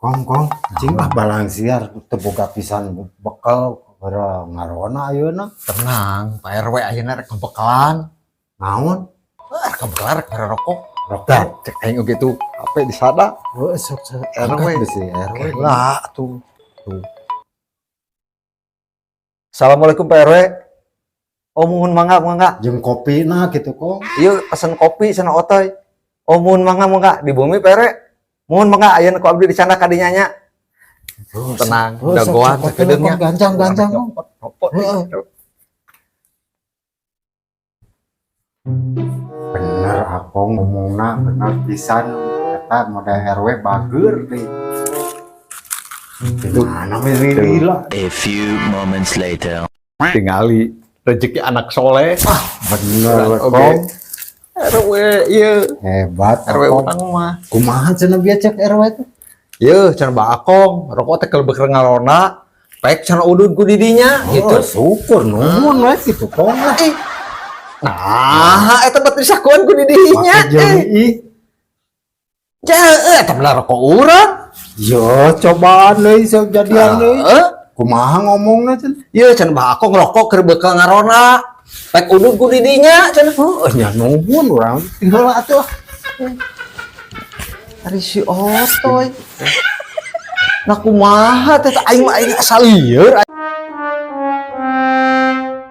Kong, Kong, cing ah, balangsiar teu boga pisan bekal gara ngaronda ayeuna. Tenang, Pak RW ayeuna rek ngebekalan. Naon? Ah, rek ngebekalan, rek mere rokok. Rokok. Cek aing oge tuh, HP disada. Heuh, sok sok. RW. Bisi RW. Lah tuh. Tuh. Assalamualaikum, Pak RW. Oh, muhun, mangga mangga. Jeung kopi na gitu, Kong. Iya, pesen kopi sana otoy. Oh, muhun, mangga mangga di bumi, Pak RW. Muhun, mangga ayeuna ku abdi dicandak ka dinya nya. Heuh, Tenang, heuh, sok, dagoan sok, kopi sakedeungnya. Kong, gancang gancang, Kong. Rokok. Heeh. Bener Akong ngomongna, bener pisan eta model RW bager deh. Itu mana lila. A few moments later. Tingali rezeki anak soleh. Bener, Oke. Kong. RW ieu. Hebat RW Akong. urang mah. Kumaha cenah bieu cek RW teh? Yeuh, cenah Bah Akong, rokok teh keur beker ngaronda, pek cenah udud ku didinya Oh, gitu. Syukur nuhun we gitu, Kong, lah. Eh. Nah, eta bet disakuan ku didinya. Make jeung Eh, ih. Ja, eta belah rokok urang. Yo cobaan deui, sok jadian deui. Heeh. Kumaha ngomongna cenah? Yeuh, cenah Bah Akong rokok keur bekel ngaronda. Pek udud ku didinya cenah. Oh, nya nuhun urang. Tinggal atuh. Ari si Otoy. Nah, kumaha teh, aing mah aing asal lieur.